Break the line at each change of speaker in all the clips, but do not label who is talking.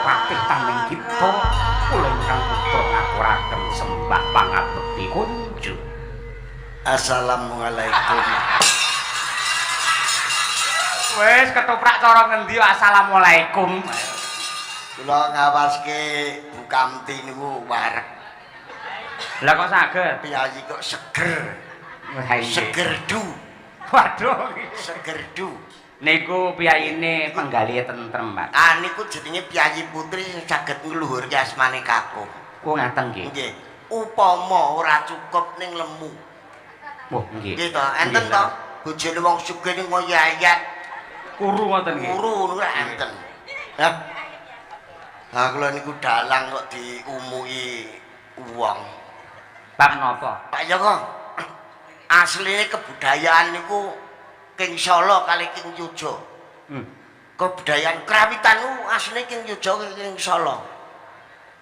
patih taning kita kula ingkang putra ngaturaken sembah pangabekti kunjuk.
Assalamualaikum.
Wis ketoprak cara ngendi assalamualaikum.
Kula ngawaske Bu Kamti niku wareg.
Lah kok saged?
Piyayi kok seger.
Wah, iya.
Segerdu,
Waduh.
segerdu.
Niku piyayine penggalih tentrem, Pak.
Ah niku jenenge piyayi putri sing saged ngluhurke asmane kakung.
Oh ngaten nggih.
Nggih. Upama ora cukup ning lemu.
Oh nggih.
Nggih to, enten to bojone wong sugih niku ngoyayat
Kuru ngoten nggih.
kuru niku lak enten. Hah? Lah kula niku dalang kok diumuki wong.
Bab napa?
Pak Joko, asline kebudayaan niku King Solo kali King Yujo. Kebudayaan krawitan niku asline King Yujo King Solo.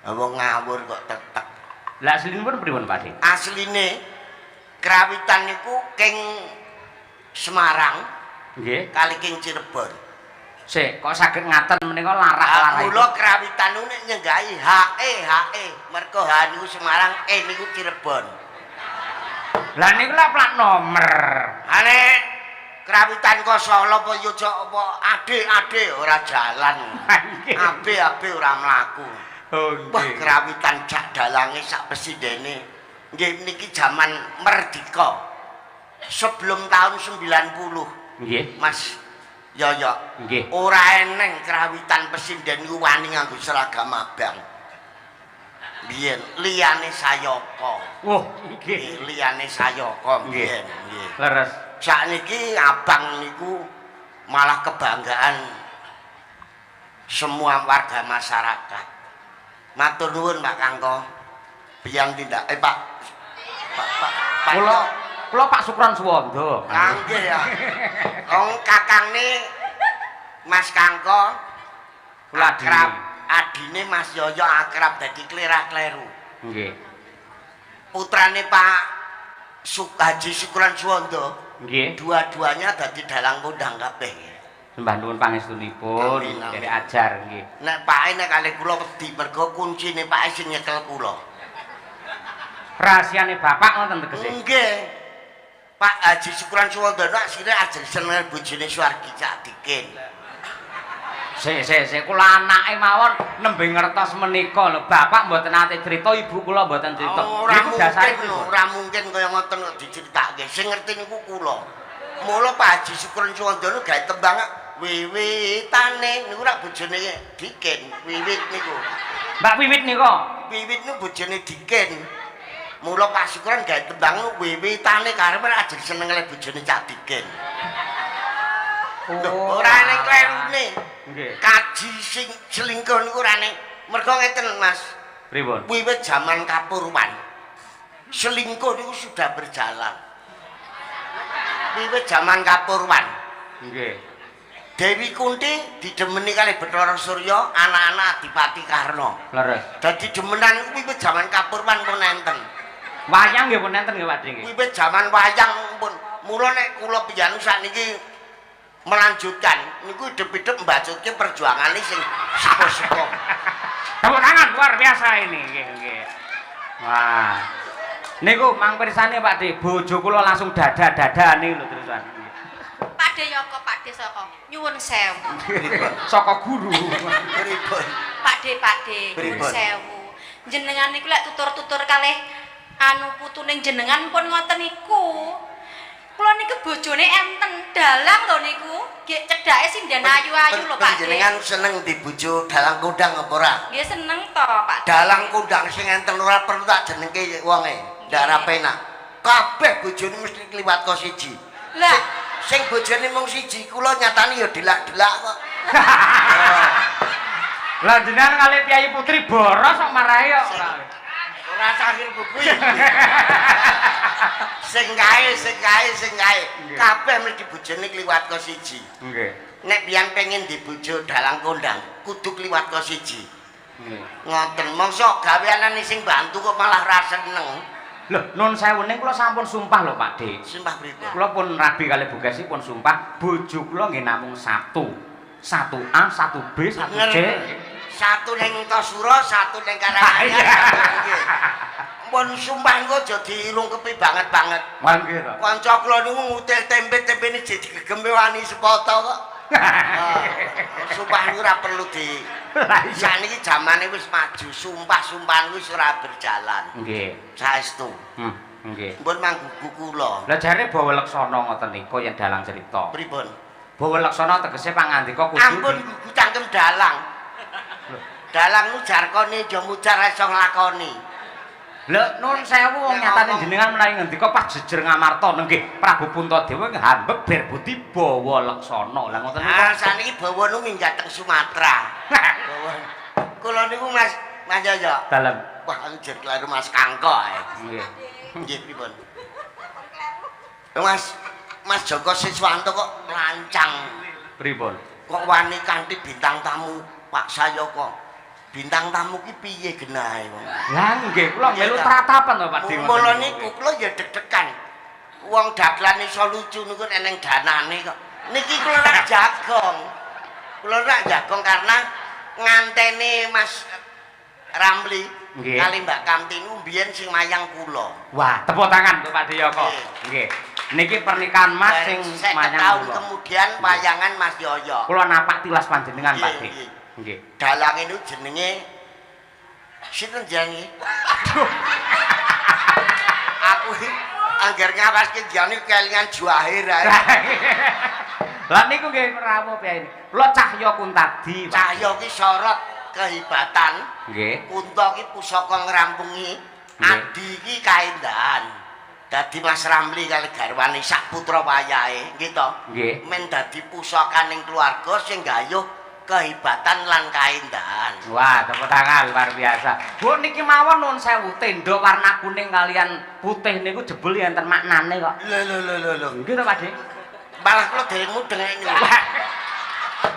Lah wong ngawur kok tetek.
Lah aslinipun pripun, Pak?
Asline krawitan niku King Semarang
Nggih.
kali King Cirebon.
Sik, kok saged ngaten menika larah-larah.
Mula krawitan niku nek nyenggahi HE HE, mergo H niku Semarang, E niku Cirebon.
Lah niku lak plat nomor.
Ane krawitan kok Solo apa Yogya apa AD AD ora jalan.
Nggih.
AB AB ora mlaku.
Oh
Wah,
nggih.
krawitan cak dalange sak presindene. Nggih niki jaman merdeka. Sebelum tahun 90,
Nggih.
Mas Yoyo.
Nggih.
Ora eneng krawitan pesinden niku wani nganggo seragam abang. Biyen liyane Sayaka.
Wah, nggih.
Liyane Sayaka
Nggih.
biyen nggih.
Leres.
Sakniki abang niku malah kebanggaan semua warga masyarakat. Matur nuwun Pak Kangko. Biang tindak Pak Pak Pak Pak
Kula kula Pak Sukron Suwondo.
Ah, nggih ya. Wong kakangne Mas Kangko
Kula
akrab adine Mas Yoyo akrab dadi klera-kleru.
Nggih.
Putrane Pak Haji Sukron Suwondo
Nggih.
dua-duanya dadi dalang kondang kabeh.
Sembah nuwun pangestunipun,
Amin, amin.
derek ajar nggih.
Nek pake nek kalih kula wedi mergo kuncine pake sing nyekel kula.
Rahasiane bapak ngoten tegese.
Nggih. Pak Haji Sukron Suwondo asline ajeng seneng bojone Suwargi Cak Dikin.
Sik sik sik kula anake mawon nembe ngertos menika lho. Bapak mboten nate crita, ibu kula mboten crita.
Oh, ora
Niku dasare
mungkin, ora mungkin kaya ngoten kok diceritake. Sing ngerti niku kula. Mula Pak Haji Sukron Suwondo niku gawe tembang wiwitane niku rak bojone Dikin, wiwit niku.
Mbak Wiwit nika.
Wiwit niku bojone Dikin. Mula Pak Sukron gawe tembang wiwitane karepe ajeng seneng le bojone Cak Dikin. Lho, ora eneng klerune.
Nggih.
Kaji sing selingkuh niku ora eneng. Mergo ngeten, Mas.
Pripun?
Wiwit jaman Kapurwan. Selingkuh niku sudah berjalan. Wiwit jaman Kapurwan.
Nggih.
Dewi Kunti didemeni kalih Bathara Surya, anak-anak Adipati Karna.
Leres.
Dadi demenan niku wiwit jaman Kapurwan pun enten.
Wayang nggih pun enten nggih Pak nggih.
Wiwit jaman wayang pun. Mula nek kula piyantu sakniki melanjutkan niku hidup-hidup mbacutke perjuangane sing sepuh-sepuh.
Tepuk tangan luar biasa ini nggih nggih. Wah. Niku mang pirsane Pak De, bojo kula langsung dada-dada niku lho terusan.
Pak De Yoko, Pak De Soko, nyuwun sewu.
Saka guru.
Pripun?
Pak De, Pak De, nyuwun
Pripun?
sewu. Jenengan niku lek tutur-tutur kalih anu putune jenengan pun ngoten niku. Kula niku bojone enten dalang lho niku. Nggih cedhake sinden ayu-ayu lho Pak De.
Panjenengan seneng dibojo dalang kondang apa ora?
Nggih seneng to Pak De.
Dalang kondang sing enten ora perlu tak jenengke wonge, ndak ora penak. Kabeh bojone mesti kliwat ko siji.
Lah,
Sing bojone mung siji, kula nyatane ya delak-delak kok.
Lah jenengan kali Piyayi Putri boros kok marahi kok ora.
Ora sakhir buku. Sing kae, sing kae, sing kae.
Nggih.
Kabeh mesti bojone kliwat ko siji.
Nggih.
Nek pian pengen dibojo dalang kondang, kudu kliwat ko siji.
Nggih.
Ngoten, mongso gaweanane sing bantu kok malah ra seneng.
Lho, nun sewu ning kula sampun sumpah lho Pak De.
Sumpah pripun?
Kula pun rabi kalih Bu Gesi pun sumpah bojo kula nggih namung satu. 1A, 1B, 1C.
Satu ning Antasura, satu ning Karanganyar. Nggih. Mpun sumpah engko aja dirungkepi banget-banget.
Mangke to.
Kanca kula niku ngutil tempe, tempene jek digegem wani sepoto kok. Ah, sumpah niku ora perlu di
Lah iya.
Saniki jamane wis maju, sumpah-sumpahan wis ora berjalan.
Nggih.
Saestu.
Nggih.
Mpun manggugu kula.
Lah jare bawa leksana ngoten niku yen dalang cerita.
Pripun?
Bawa leksana tegese pangandika kudu
Ampun gugu cangkem dalang. Dalang nu jarkone aja mujar iso nglakoni.
Lho nun sewu wong
Nek
nyatane
ngomong-
jenengan menawi ngendika pas jejer Ngamarta nggih Prabu Puntadewa ngambek ber budi bawa leksana. Lah ngoten niku.
Ah, saniki bawa nu minggat teng Sumatera. Bawa. Kula niku Mas Mas Yoyo.
Dalem.
Wah, aku jer kleru Mas Kangko ae.
Nggih.
Nggih pripun? Mas Mas Joko Siswanto kok lancang.
Pripun?
Kok wani kanthi bintang tamu Pak Sayoko. Bintang tamu ki piye genahe wong?
Lah nggih kula melu
ta.
tratapan to Pak Dewa.
Mula niku kula ya deg-degan. Wong dagelan iso lucu niku nek neng danane kok. Niki kula rak jagong. Kula rak jagong karena ngantene Mas Ramli
Nggih.
kali Mbak Kamti niku mbiyen sing mayang kula.
Wah, tepuk tangan untuk Pak Diyoko.
Nggih.
Nggih. Niki pernikahan Mas sing
50
mayang
tahun
kula.
kemudian wayangan Mas Yoyo.
Kula napak tilas panjenengan Pak
Nggih,
D.
nggih.
Nggih.
Dalang itu jenenge sinten jenenge? Aku iki angger ngawaske jane kelingan Juahir ae.
Lah niku nggih rawuh piye. Kula Cahya Kuntadi, Pak.
Cahya ki sorot kehebatan,
Nggih.
Kunta ki pusaka ngrampungi,
Nggih.
Adi ki kaendahan. Dadi Mas Ramli kali garwane sak putra wayahe, nggih to?
Nggih.
Men dadi pusakaning keluarga sing gayuh kehebatan lan kaendahan.
Wah, tepuk tangan luar biasa. Bu niki mawon nuwun sewu, tenda warna kuning kalian putih niku jebul enten maknane kok.
Lho lho lho lho lho.
Nggih to, Pak Dik?
Malah kula dereng mudeng niku.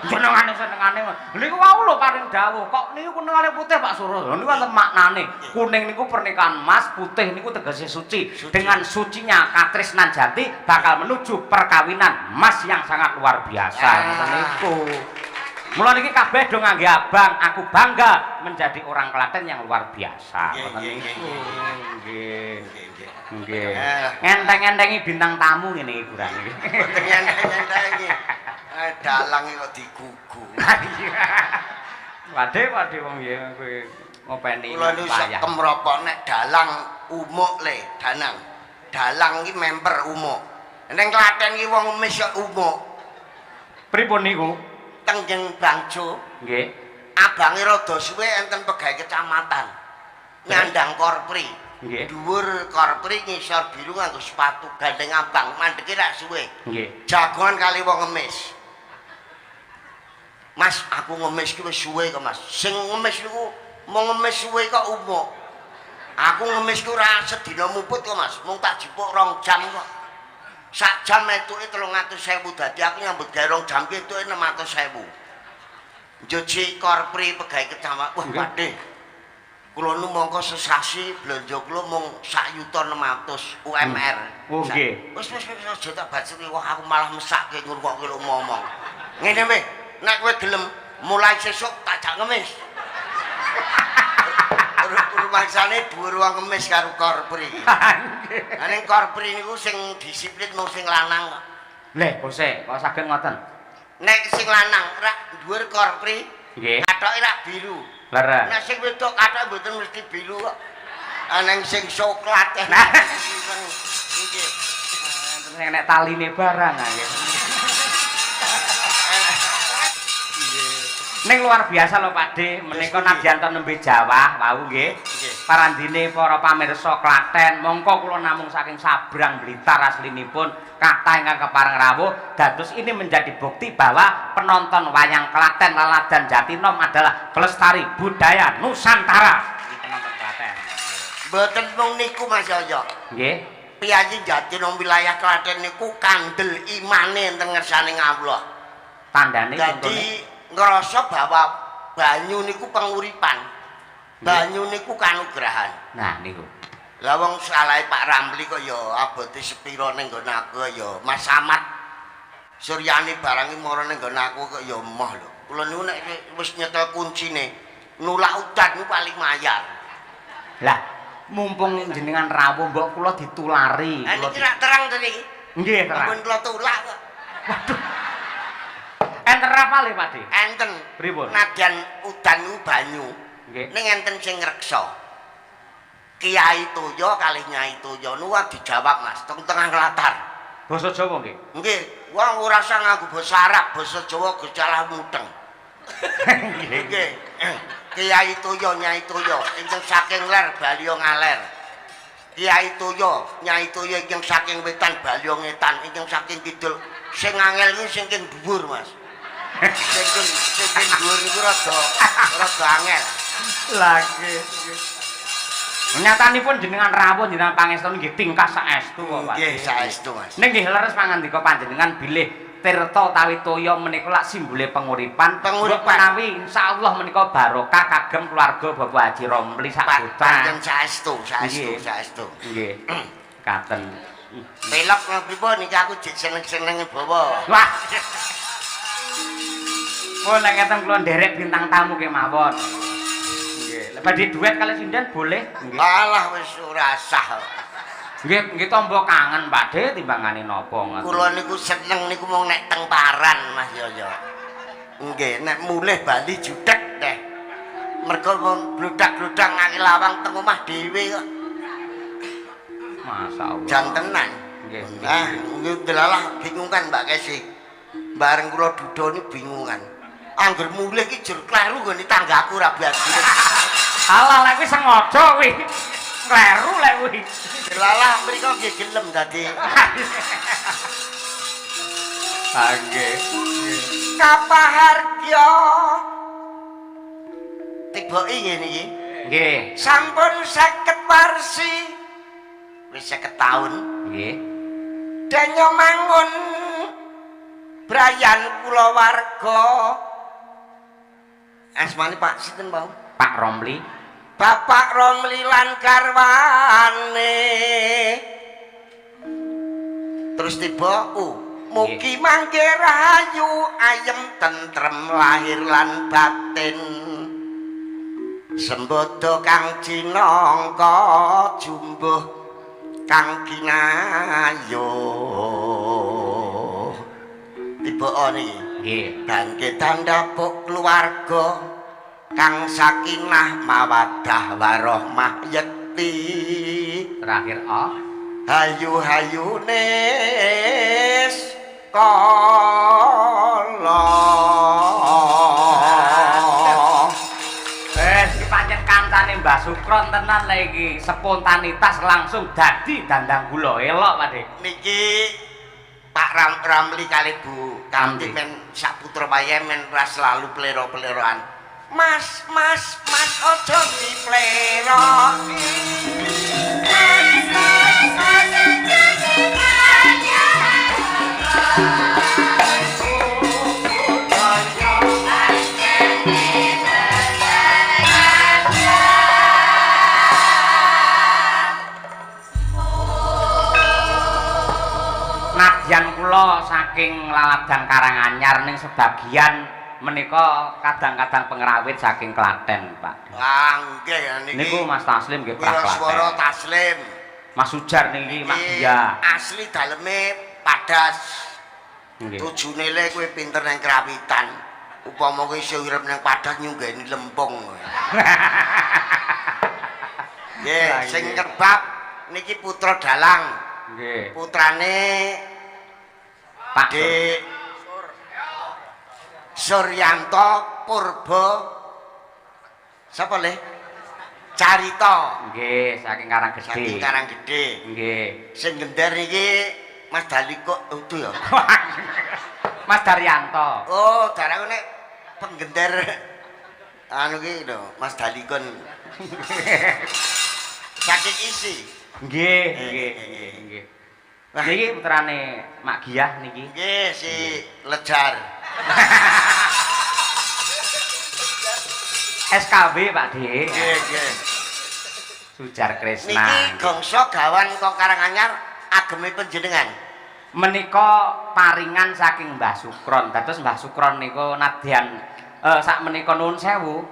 Jenengane senengane. Niku wau lho paring dawuh, kok niku kuning kalih putih Pak Suro. Lho niku wonten maknane. Kuning niku pernikahan emas, putih niku tegese suci.
Suci.
Dengan sucinya katresnan jati bakal menuju perkawinan emas yang sangat luar biasa.
Ah.
Ngoten niku. Mula niki kabeh do ngangge abang, aku bangga menjadi orang Klaten yang luar biasa.
Nggih,
Ngoten
nggih,
niku. Nggih.
Nggih, nggih.
Nggih.
Eh.
Ngenteng-entengi bintang tamu ngene iki kurang iki.
Boten ngenteng-ngenteng iki. Eh, dalang iki kok digugu.
Wade wade wong ya kowe ngopeni.
Kula niku sak
payah.
kemropok nek dalang umuk le, danang. Dalang iki memper umuk. Ning Klaten iki wong ngemis kok umuk.
Pripun niku?
Tenggeng Bangjo,
Nggih.
abange rada suwe enten pegawai kecamatan. Nyandang korpri.
Nggih.
Dhuwur korpri ngisor biru nganggo sepatu gandeng abang, mandeke rak suwe.
Nggih.
Jagongan kali wong ngemis. Mas, aku ngemis ki wis suwe kok, Mas. Sing ngemis niku mau ngemis suwe kok umuk. Aku ngemis ku ora sedina muput kok, Mas. Mung tak jipuk 2 jam kok. Sak jam etuke 300.000, dadi aku nyambut gawe 2 jam ki etuke 600.000. Njoji korpri pegawai kecamatan. Wah,
Nggih.
Pakde. Kula nu mongko sesasi blonjo kula mung sak yuta 600 UMR.
Oh, nggih.
Wis wis wis aja tak bacuri, wah aku malah mesake ngrungokke lho ngomong. Ngene weh, nek kowe gelem mulai sesuk tak jak ngemis. Rumangsane dhuwur wong ngemis karo korpri. Lah ning korpri niku sing disiplin mung sing lanang kok.
Leh, bose, kok saged ngoten?
Nek sing lanang rak dhuwur korpri, kathoke rak biru.
Leres.
Nek sing wedok kathoke mboten mesti biru kok. Aneng sing coklat.
Nah.
Nggih.
Enten nek taline barang ah, nggih. Ning luar biasa lho Pak D, menika
Terus pundi?
nadyan nembe Jawah wau nggih.
Nggih.
Parandine para pamirsa Klaten, mongko kula namung saking Sabrang Blitar aslinipun kathah ingkang kepareng rawuh, dados ini menjadi bukti bahwa penonton wayang Klaten Laladan Jatinom adalah pelestari budaya Nusantara. Iki penonton Klaten.
Mboten mung niku Mas Yoyo.
Nggih.
Piyayi Jatinom wilayah Klaten niku kandel imane enten ngersane Allah.
Tandane
Dadi
contone.
ngrasa bahwa banyu niku penguripan. Banyu niku kanugrahan.
Nah niku.
Lah wong salahe Pak Ramli kok ya abote sepira ning nggon aku ya Mas Samad Suryani barang iki mara ning nggon aku kok ya emoh lho. Kula niku nek wis nyetel kuncine Nulak udan niku paling mayar.
Lah, mumpung jenengan rawuh mbok kula ditulari.
Lah niki rak terang to niki.
Nggih, terang.
Ampun kula tulak kok.
Waduh. Enten rapale, Pak De?
Enten.
Pripun?
Nadyan udan niku banyu.
Nggih.
Ning enten sing ngreksa. Kiai Toyo kalih Nyai Toyo niku dijawab, Mas, teng tengah latar.
Basa Jawa nggih?
Nggih, wong ora usah nganggo basa Arab, basa Jawa Gusti Allah mudeng. Nggih. Kiai Toyo, Nyai Toyo ingkang saking ler baliya ngaler. Kiai Toyo, Nyai Toyo ingkang saking wetan baliya ngetan, ingkang saking kidul. Sing angel kuwi sing king dhuwur, Mas. Sing king dhuwur niku rada angel.
Lah nggih. Nyatanipun jenengan rawuh jenengan pangestu nggih tingkah saestu kok, Pak.
Nggih, saestu, Mas.
Ning nggih leres pangandika panjenengan bilih tirta utawi toya menika lak simbole penguripan.
Penguripan.
Menawi insyaallah menika barokah kagem keluarga Bapak Haji Romli sak juta.
Pancen saestu, saestu, saestu.
Nggih. Katen.
Pelok pripun niki aku jek seneng-senenge bawa.
Wah. Oh, nek ngeten kula nderek bintang tamu kemawon. Nggih. Lek badhe duet kalih sinden boleh? Nggih.
Alah wis ora sah.
Nggih, nggih tombo kangen Pak De timbangane napa ngoten.
Kula niku seneng niku mung nek teng paran Mas Yoyo. Nggih, nek mulih bali judhek teh. Mergo wong bludak-bludak ngaki lawang teng omah dhewe kok.
Masyaallah.
Jan tenan.
Nggih.
Nah, nggih delalah bingungan Mbak Kesi. Bareng kula duda niku bingungan. Angger mulih ki jur kleru nggone tanggaku ra biasa.
Alah lek kuwi sengaja kuwi. Kleru lek kuwi.
Delalah mriko nggih gelem dadi.
Ah nggih.
Kapahargya. Tibake ngene iki.
Nggih.
Sampun 50 warsi. Wis 50 taun.
Nggih.
Denyo mangun brayan kulawarga. Asmane Pak sinten wau?
Pak Romli.
Bapak Romli lan garwane. Terus tiba u mugi mangke rahayu ayem tentrem lahir lan batin. Sembodo kang cinangka jumbuh kang kinayuh. Tiba niki.
Nggih.
Bangkit tandapuk keluarga kang sakinah mawaddah warahmah yekti.
Terakhir oh.
Hayu hayune kala.
Wes iki pancen kancane Mbah Sukron tenan lha iki, spontanitas langsung dadi dandang gula elok Pak De.
Niki Pak Ramli kali Bu Kamti men sak putra wayahe men ra selalu plero-pleroan. Mas, mas, mas aja dipleroki.
Mas, mas, mas aja dipleroki.
Nadyan kula saking Laladan Karanganyar ning sebagian menika kadang-kadang pengrawit saking Klaten, Pak.
Wah, nggih niki.
Niku Mas Taslim nggih prah Klaten.
Swara Taslim.
Mas Sujar niki Mak Dia.
Asli daleme Padas.
Nggih.
Tujune le kowe pinter nang krawitan. Upama kowe iso urip nang Padas nyunggeni lempung. Nggih, sing kerbab niki putra dalang.
Nggih.
Putrane
Pak
Dik Suryanto Purba sapa le? Carita.
Nggih, saking Karanggede.
Saking Karanggede.
Nggih.
Sing gender iki Mas Daliko udu ya.
Mas Daryanto.
Oh, daranku nek penggender anu ki lho, Mas Dalikon. Saking isi.
Nggih, nggih, nggih, nggih. Niki putrane Mak Giyah niki.
Nggih, si Lejar.
SKW Pak De.
Nggih, nggih.
Sujar Kresna.
Niki gongso gawan kok Karanganyar ageme panjenengan.
Menika paringan saking Mbah Sukron. Dados Mbah Sukron niku nadyan sak menika nuwun sewu,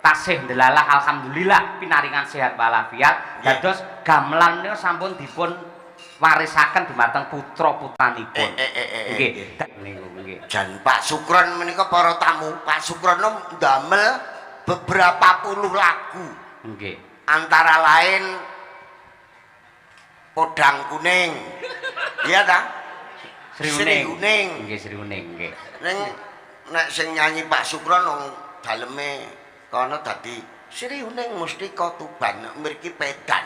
Tasih ndelalah alhamdulillah pinaringan sehat walafiat. Dados gamelan menika sampun dipun warisaken dumateng putra-putranipun. Nggih. Niku nggih.
Jan Pak Sukron menika para tamu, Pak Sukron ndamel beberapa puluh lagu. Antara lain Podang Kuning. Iya ta?
Sri
Sri
Uning.
Uning.
Nggih, Sri Uning nggih.
Ning nek sing nyanyi Pak Sukron wong daleme kono dadi Sri Uning Mustika Tuban, mriki Pedan.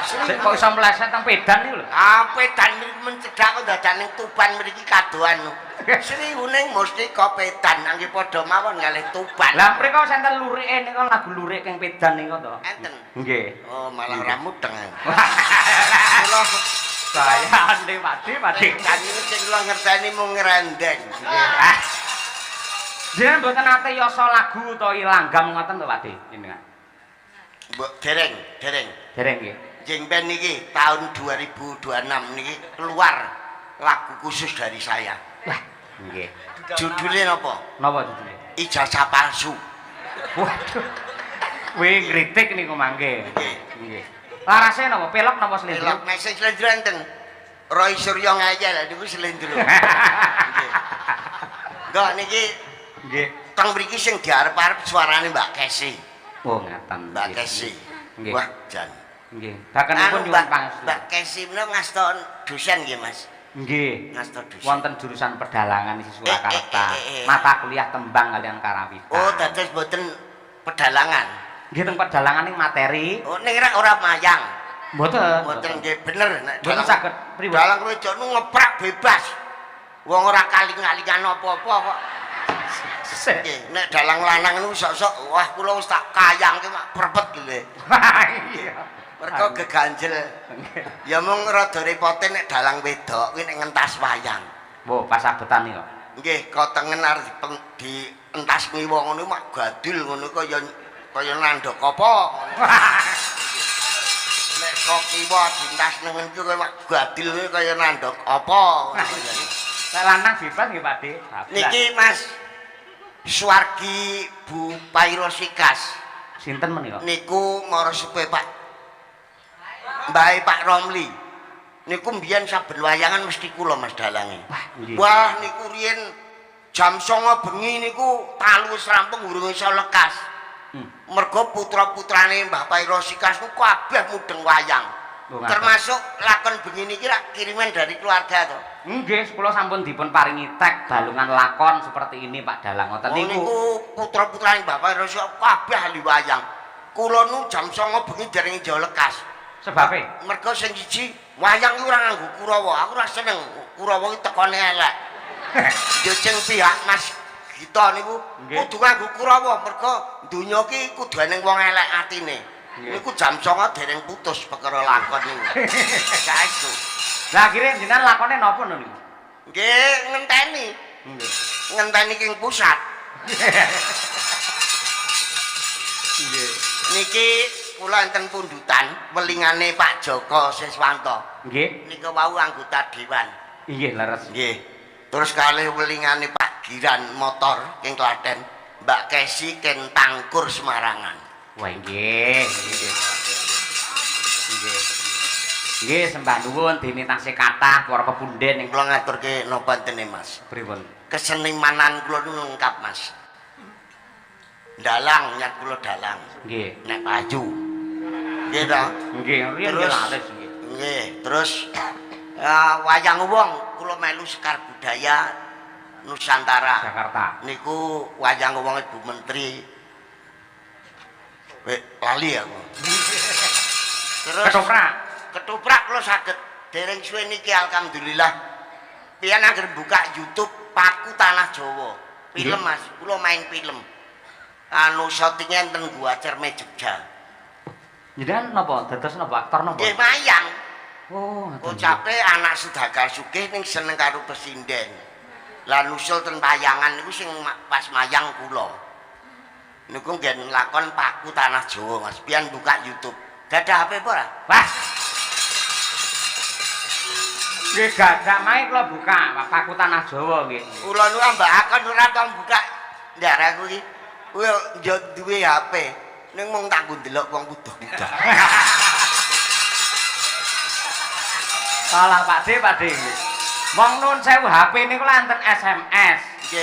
Sik kok iso mleset teng Pedan niku lho.
Ah, Pedan mriki mencedak kok dadak ning Tuban mriki kadohan. Sri Uning Mustika Pedan nangge padha mawon kalih Tuban.
Lah mriko senten lurike niku lagu lurik keng Pedan niku to.
Enten.
Nggih.
Oh, malah ora mudeng. Kula
Bayane Pakde, Pakde.
Pedan niku sing kula ngerteni mung ngrendeng.
Ah. Jenengan mboten nate yasa lagu utawi langgam ngoten to, Pakde? Jenengan.
Mbok dereng, dereng.
Dereng nggih.
Jeng ben niki tahun 2026 niki keluar lagu khusus dari saya.
Wah, nggih.
Judulnya napa?
Napa judule?
Ijazah Palsu.
Waduh. Kuwi ngritik niku mangke.
Nggih.
Nggih. Larase napa? Pelok napa slendro?
Pelok nek sing slendro enten. Roy Suryo ngayal niku slendro. Nggih. Enggak niki teng mriki sing diarep-arep suarane Mbak Kesi.
Oh, ngaten.
Mbak Kesi.
Nggih.
Wah, jan.
Nggih. Bakanipun
Anu,
nyuwun
Mbak,
pangestu.
Mbak Kesi menika ngasta dosen nggih, Mas.
Nggih.
Ngasta dosen.
Wonten jurusan pedalangan isi Surakarta. Mata kuliah tembang kalian karawitan.
Oh, dados mboten pedalangan.
Nggih teng pedalangan ning materi.
Oh, ning rak ora mayang.
Mboten.
Mboten nggih bener nek
Mboten saged pripun.
Dalang wedok nu ngeprak bebas. Wong ora kaling-kalingan apa-apa kok.
Sik.
Nggih, nek dalang lanang niku sok-sok wah kula wis tak kayangke mak prepet lho.
Iya.
Mergo geganjel. Ya mung rada repote nek dalang wedok kuwi nek ngentas wayang.
Mbok pasabetan iki kok.
Nggih, kotengen arep dientas ngiwa ngono mak gadul ngono kaya kaya nandhak apa ngono. Nek kok kiwa dientas nengen kuwi kaya mak gadul kuwi kaya nandhak apa ngono.
Nek lanang bebas nggih, Pakde.
Niki Mas Suwargi Bu Pairosikas
Sinten menika?
Niku marasupe Pak Mbahe Pak Romli. Niku mbiyen saben wayangan mesti kula Mas dalange.
Wah, nggih.
Wah, niku riyen jam 09.00 bengi niku talu wis rampung urung iso lekas. Mergo putra-putrane Mbah Pairosikas ku kabeh mudeng wayang.
Oh, ngaten.
Termasuk lakon bengi niki rak kiriman dari keluarga to.
Nggih, kula sampun dipun paringi tek balungan lakon seperti ini Pak Dalang ngoten
Oh,
niku.
niku putra-putrane Mbah Pairosikas kabeh ahli wayang. Kula nu jam 09.00 bengi dereng ijo lekas.
Sebabe?
Mergo sing siji wayang iku ora nganggo Kurawa. Aku ora seneng Kurawa iki tekone elek. Yo sing pihak Mas Gita niku kudu nganggo Kurawa mergo donya iki kudu eneng wong elek atine. Niku jam 09.00 dereng putus perkara lakon niku. Saestu.
Lah akhire jenengan lakone napa lho niku?
Nggih ngenteni. Ngenteni king pusat.
Nggih.
Niki kula enten pundutan welingane Pak Joko Siswanto.
Nggih.
Nika wau anggota dewan.
Nggih, leres.
Nggih. Terus kalih welingane Pak Giran motor ing Klaten, Mbak Kesi ken Tangkur Semarangan.
Wah, nggih. Nggih. Nggih. Nggih, sembah nuwun dene tasih kathah para pepunden ing
Kula ngaturke napa entene Mas.
Pripun?
Kesenimanan kula niku lengkap Mas. Dalang nyat kula dalang.
Nggih.
Nek payu. Nggih ta?
Nggih, riyen
Terus
laris nggih.
Nggih, terus wayang wong kula melu Sekar Budaya Nusantara.
Jakarta.
Niku wayang wong Ibu Menteri. Weh, lali aku. Terus
Ketoprak.
Ketoprak kula saged. Dereng suwe niki alhamdulillah. Pian angger buka YouTube Paku Tanah Jawa. Film Mas, kula main film. Anu syutinge enten Gua Cerme Jogja.
Jenengan napa? Dados napa? Aktor napa?
Nggih mayang.
Oh, ngoten.
Ucape anak saudagar sugih ning seneng karo pesinden. Lah nusul ten payangan niku sing pas mayang kula. Niku nggen lakon Paku Tanah Jawa Mas. Pian buka YouTube. Gadah HP apa ora?
Wah. Nggih gadah mae kula buka Paku Tanah Jawa nggih.
Kula niku ambak akon ora tau buka ndar aku iki. Kuwi yo duwe HP. Ning mung tak nggo ndelok wong wuduh-wuduh.
Salah Pak De, Pak De. Wong nun sewu HP niku lak enten SMS.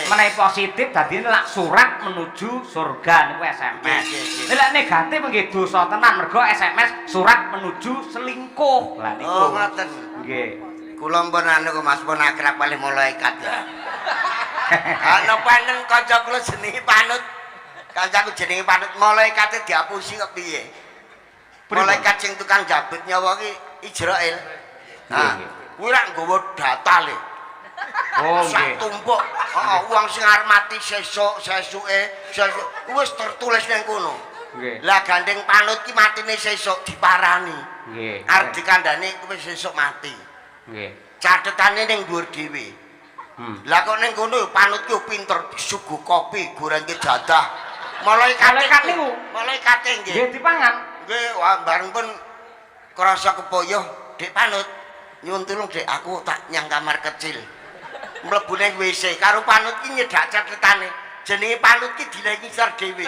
Menawi positif dadi lak surat menuju surga niku SMS.
Nggih, nggih.
Lek negatif nggih dosa tenan mergo SMS surat menuju selingkuh. Lah niku.
Oh, ngoten.
Nggih.
Kula pun anu kok Mas pun akrab kalih malaikat ya. Ana panen kanca kula jenenge Panut. Kancaku jenenge Panut, malaikate diapusi kok piye? Malaikat sing tukang jabut nyawa ki Ijrail. Nah, kuwi rak nggawa data le.
Oh
Sak
nggih.
tumpuk. Heeh, wong sing arep mati sesuk, sesuke, sesuk wis tertulis ning kono.
Nggih.
Lah gandeng Panut ki matine sesuk diparani.
Nggih.
Arep dikandani kowe sesuk mati.
Nggih.
Catetane ning dhuwur dhewe. Lah kok ning kono Panut ki pinter disuguh kopi, gorengke jadah. Malaikat
Malaikat niku?
Malaikate nggih.
Nggih dipangan.
Nggih, wah bareng pun krasa kepoyoh, Dik Panut. Nyuwun tulung Dik, aku tak nyang kamar kecil. Mlebu ning WC karo Panut ki nyedak catetane. Jenenge Panut ki dileh ngisor dhewe.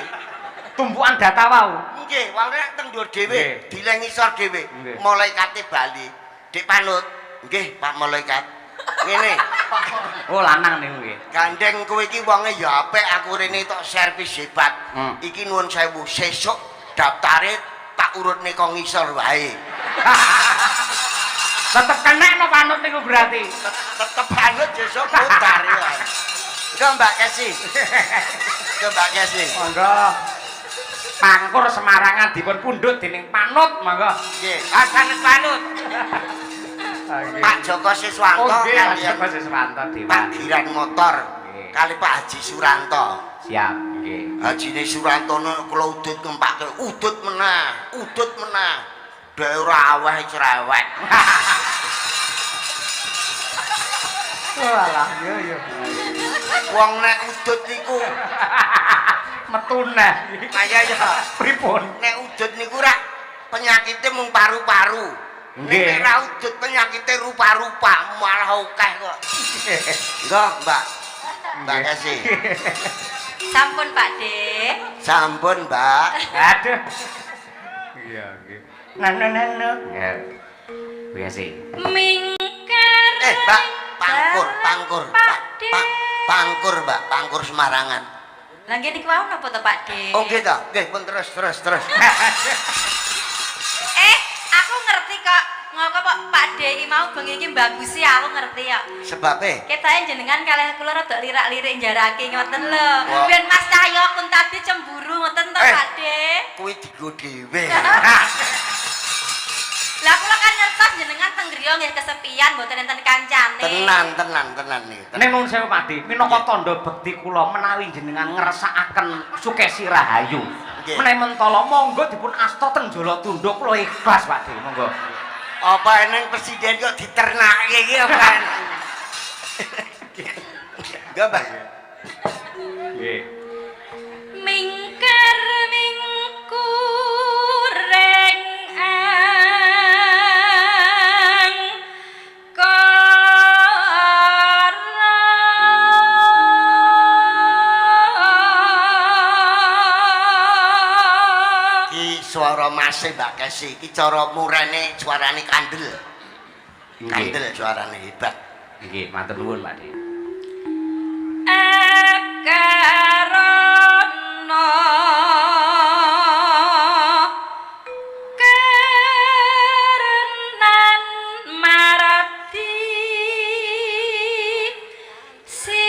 Tumpukan data wau.
Nggih, wong nek teng dhuwur dhewe, dileh ngisor dhewe. Malaikate bali. Dik Panut, nggih Pak Malaikat. Ngene.
Oh lanang niku nggih.
Gandeng kowe iki wonge ya apik, aku rene tok servis hebat. Iki nuwun sewu, sesuk daftare tak urutne kok ngisor wae.
Tetep kena no Panut niku berarti.
Tetep Panut sesuk mutar ya. Engko Mbak Kesi. Engko Mbak Kesi.
Monggo. Pangkur Semarangan dipun pundhut dening Panut monggo.
Nggih, Hasan Panut. Pak Joko Siswanto
Oh nggih, Pak
kaliyan
Joko Siswanto
Pak
dewan.
Giran Motor
Nggih.
kali Pak Haji Suranto.
Siap, nggih.
Hajine Suranto nek kula udut ngempake, udut menah, udut menah. Dhewe ora aweh cerewet.
Walah, iya iya.
Wong nek udut niku
metu neh.
kaya ya.
Pripun?
Nek udut niku rak penyakite mung paru-paru.
Nggih.
Nek ora udut penyakite rupa-rupa malah akeh kok. Nggih, Mbak. Mbak Kesi.
Sampun Pak De.
Sampun, Mbak.
Aduh. Iya, nggih. Nanu nanu. Nggih. Biasa.
Mingkar.
Mbak, pangkur, pangkur.
Pak De.
Pangkur, Mbak, pangkur Semarangan.
Lah nggih niku wau napa to Pak De?
Oh, nggih ta. Nggih, pun terus terus terus.
Aku ngerti kok. Ngopo kok Pak De iki mau bengi iki bagusi aku ngerti kok.
Sebabe?
Ketoke jenengan kalih kula rada lirak-lirik njarake ngoten lho.
Wah.
Ben Mas Cahyo Kuntadi cemburu ngoten to Pak De.
Kuwi digo dhewe.
Lah kula kan ngertos jenengan teng griya nggih kesepian mboten enten kancane.
Tenan, tenan, tenan niki.
Ning nuwun sewu Pak De, minangka tandha bekti kula menawi jenengan ngersakaken Sukesi Rahayu.
Nggih.
Menawi mentala monggo dipun asta teng Jalatunda kula ikhlas Pak De, monggo.
Apa eneng presiden kok diternake iki apa eneng? Enggak, Mbak.
Nggih.
Mingkar mingkureng angkara.
Iki swara mase Mbak Kesi, iki cara murene suarane kandel. Kandel suarane hebat.
Nggih, matur nuwun Pak De.
Akarana kerenan marati siwi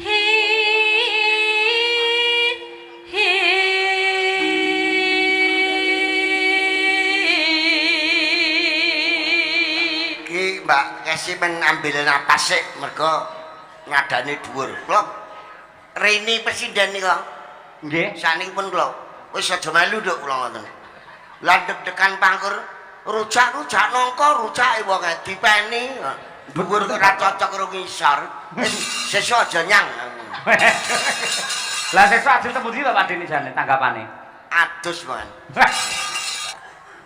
hi hi.
Iki Mbak Kesi men ambil napas sik mergo ngadane dhuwur. Kula Rini presiden nika.
Nggih.
Sakniki pun kula wis aja melu nduk kula ngoten. Lah deg-degan pangkur rujak-rujak nangka rujake wong dipeni dhuwur kok ora cocok karo ngisor. Wis sesuk aja nyang.
Lah sesuk ajeng temu ndi to Pak De jane tanggapane?
Adus, Man.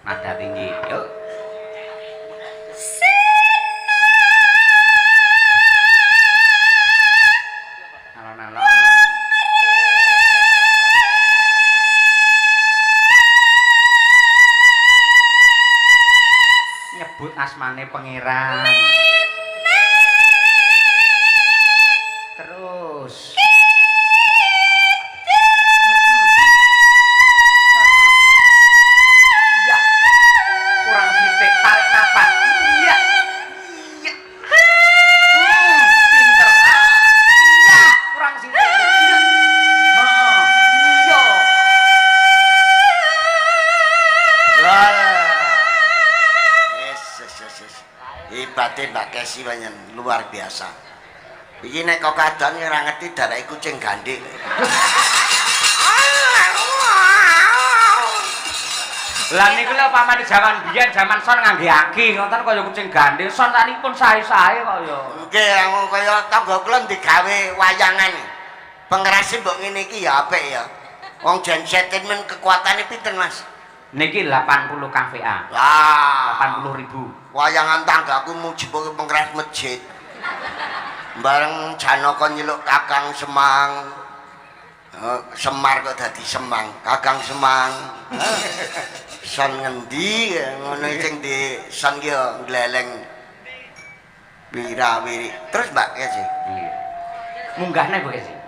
Nada tinggi. Yuk.
Sinau
Sebut asmane pangeran. Terus. Ya. Kurang sithik, tarik napas. Iya. Iya. Pinter. Iya, kurang sithik. Iya. Heeh. Iya.
Wah. Yes, yes, yes, yes. Hebate Mbak Kesi pancen luar biasa. Iki nek kok kadan ora ngerti darake kucing gandhik.
Lah niku lho pamane jaman biyen, jaman son ngangge aki ngoten kaya kucing gandhik. Son sakniki pun sae-sae kok ya.
Nggih, aku kaya tangga kula digawe wayangan. Pengerase mbok ngene iki ya apik ya. Wong genset men kekuatane pinten, Mas?
Niki 80 kVA.
Lah,
80.000.
Wayangan tanggaku mujibuke pengeras masjid. Bareng Janaka nyeluk Kakang Semang. Semar kok dadi Semang, Kakang Semang. Son ngendi ngono sing di son ki yo gleleng wirawiri. Terus Mbak Kesi.
Nggih. Munggahne Bu Kesi.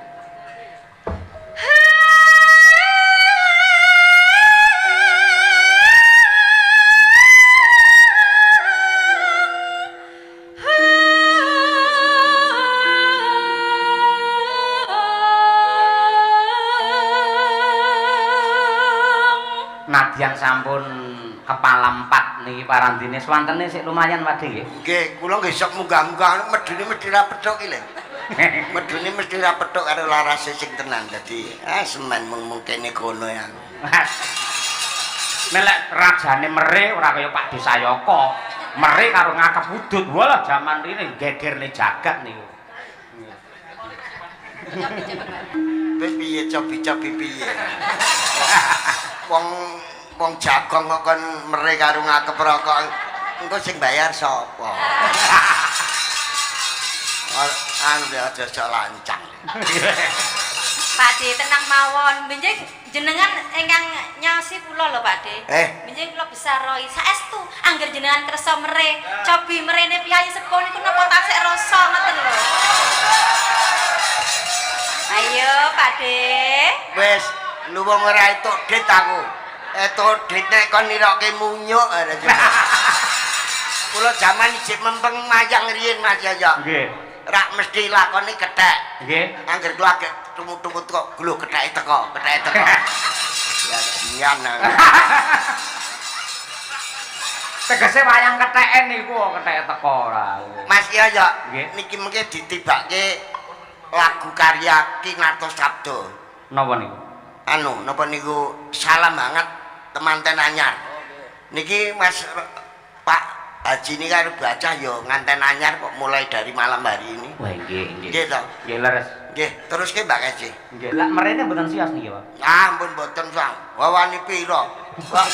Nadyan sampun kepala 4 niki parandine swantene sik lumayan Pak De nggih.
Nggih, kula nggih sok munggah-munggah medune mesti ra petuk iki lho. Medune mesti ra petuk karo larase sing tenan. Dadi semen mung kene kono ya.
Nek lek rajane mere ora kaya Pak De Sayaka. Mere karo ngakep udut. Walah jaman rene gegerne jagat niku.
Wis piye cobi-cobi piye. Wong wong jagong kok kon mere karo ngakep rokok. Engko sing bayar sapa? Anu ya aja sok lancang.
Pak De tenang mawon. Benjing jenengan ingkang nyaosi kula lho Pak De. Benjing kula besaroi. Saestu angger jenengan kersa mere, cobi merene piyayi sepuh niku napa tasik rasa ngoten lho. Ayo Pak De.
Wis, lu wong ora entuk dit aku. Entuk dit nek kon nirokke munyuk. Kula jaman ijik mempeng mayang riyin Mas Yoyo.
Nggih.
Rak mesti lakone kethek.
Nggih.
Angger kula agek tumut-tumut kok glo ketheke teko, ketheke teko. Ya jian.
Tegese wayang ketheken niku ketheke teko ora.
Mas Yoyo,
Nggih.
niki mengke ditibake lagu karya Ki Nartosabdo.
Napa niku?
Anu, napa niku salam hangat temanten anyar. Niki Mas Pak Haji ini karo bocah ya nganten anyar kok mulai dari malam hari ini.
Wah nggih, nggih.
Nggih to.
Nggih leres.
Nggih, teruske Mbak Kesi.
Nggih, lak merene mboten sios niki, Pak.
Ah, ampun mboten, Sang. Wawani pira? Wah,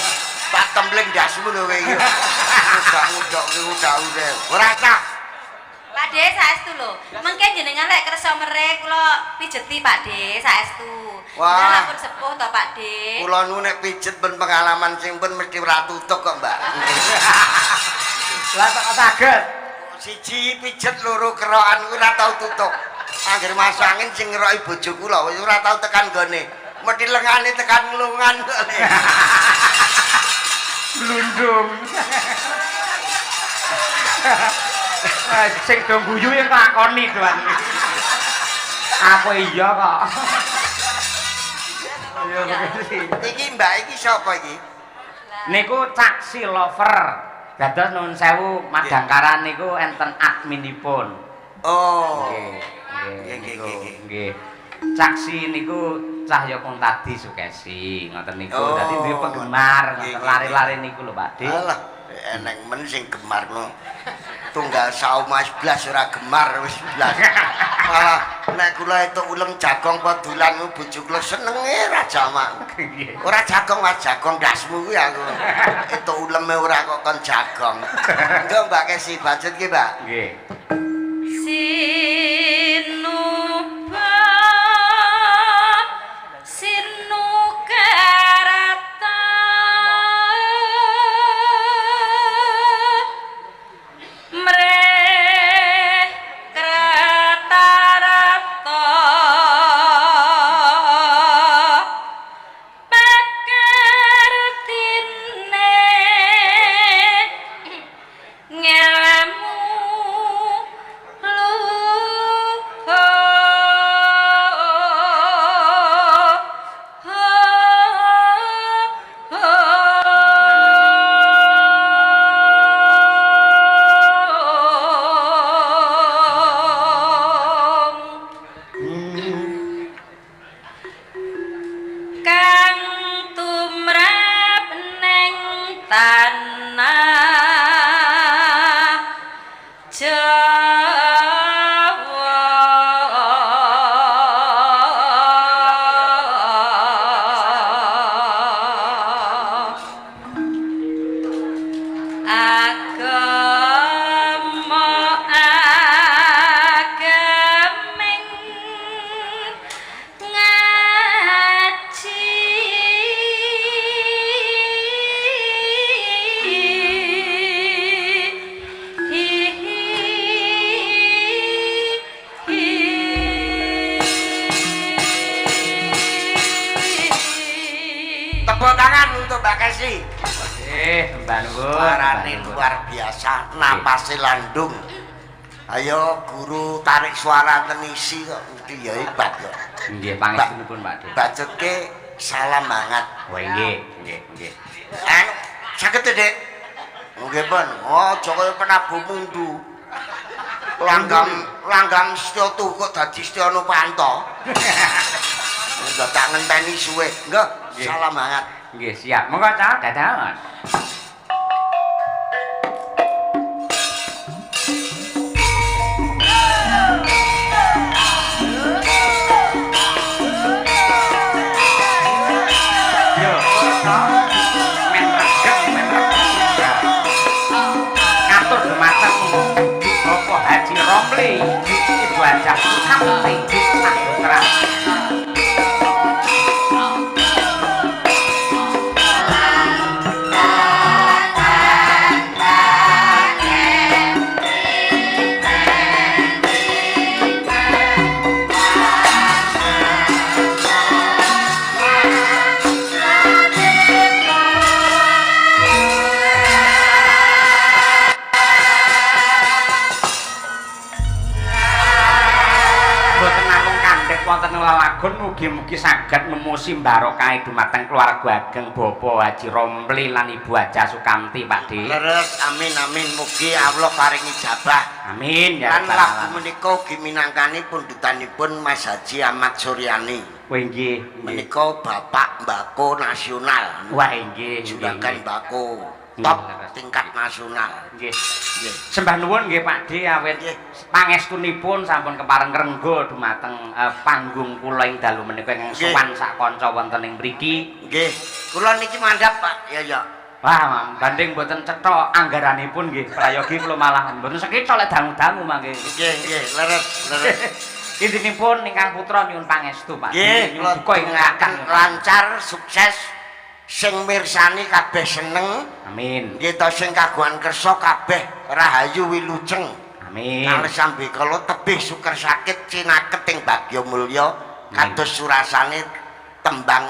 Pak templing ndasmu lho kowe iki. Ngudak-ngudak ki udak-udak. Ora sah.
Pak De saestu lho. Mengke jenengan lek kersa mere kula pijeti Pak De saestu.
Wah.
Jenengan pun sepuh to Pak De.
Kula nu nek pijet ben pengalaman sing pun mesti ora tutuk kok, Mbak.
Lah kok saged?
Siji pijet loro kerokan kuwi ora tau tutuk. Angger masuk angin sing ngeroki bojo kula wis ora tau tekan gone. Mesti lengane tekan nglungan kok.
Blundung. Sing do guyu yang nglakoni doan. Aku iya kok. Iya
Iki Mbak iki sapa iki?
Niku Caksi Lover. Dados nuwun sewu madangkaran niku enten adminipun.
Oh.
Nggih,
Nggih, nggih,
nggih. Caksi niku Cahya Kuntadi Sukesi, ngoten niku.
Oh.
Dadi duwe penggemar,
Nggih,
ngoten lare-lare niku lho Pak De.
Alah, eneng men sing gemar no. Tunggal sauma blas ora gemar wis blas. Malah nek kula entuk uleng jagong apa dolan bojo kula senenge ra jamak. Ora jagong Mas, jagong ndasmu kuwi aku. Entuk uleme ora kok kon jagong. Engko Mbak Kesi bacut ki, Mbak.
Nggih.
Sinuba sinukarata
Asri.
Mbah nuwun.
Suarane luar biasa, napase landung. Ayo guru tarik suara tenisi kok mesti ya hebat kok.
Nggih, pangestunipun Pak De.
Bacutke salam banget.
Wah, nggih, nggih, nggih.
Anu, saged Dik. Nggih, Pun. Oh, aja kaya penabuh mundu. Langgam setya tuh kok dadi Setya Novanto. Nggak tak ngenteni suwe. Nggih, salam hangat.
Nggih, siap. Monggo, Cak. Dadah. Yo, men regeng, men regeng. Ngatur dumateng Bapak Haji Romli, Ibu Hajah Sukamti, sak putra. Mboten namung kandhek wonten lelagon, mugi-mugi saged nemusi barokah dumateng keluarga ageng Bapak Haji Romli lan Ibu Hajah Sukamti, Pak De.
Leres, amin amin, mugi Allah paring ijabah.
Amin ya
Lan
rabbal
lagu
alamin.
menika ugi minangkani pundhutanipun Mas Haji Ahmad Suryani.
Wah, nggih, nggih.
Menika Bapak Mbako Nasional.
Wah, nggih, nggih,
Juragan
nggih.
Mbako
Nggih,
top
leres.
tingkat nasional.
Nggih.
Nggih.
Sembah nuwun nggih Pak De awit
Nggih.
pangestunipun sampun kepareng rengga dumateng panggung kula ing dalu menika ingkang
Nggih.
sowan sak kanca wonten ing mriki.
Nggih. Kula niki mandhap, Pak. Ya ya.
Wah, banding mboten cetha anggaranipun nggih. Prayogi kula malah mboten sekita lek dangu-dangu mangke.
Nggih, nggih, leres, leres.
Intinipun ingkang putra nyuwun pangestu Pak.
Nggih,
Nyuwun
kula
duka ingkang
dongaaken
kathah.
lancar, sukses. Sing mirsani kabeh seneng.
Amin.
Nggih to sing kagungan kersa kabeh rahayu wilujeng.
Amin.
Kalih sambekala tebih suker sakit cinaket ing bagya mulya kados surasane tembang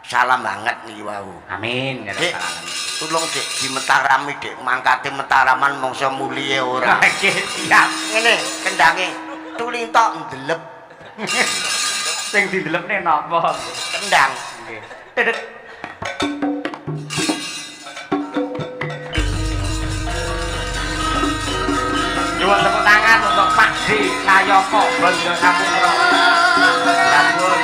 salam hangat niki wau.
Amin ya
Dik,
rabbal alamin.
tulung Dik dimetarami Dik, mangkate metaraman mangsa mulihe ora.
Nggih, siap.
Ngene kendange tuling tok ndelep
Sing didelepne napa?
kendang.
Nggih. Dedek. Nyuwun tepuk tangan untuk Pak D Sayoko Bondo Saputra. Sampun.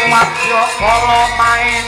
Madya kala main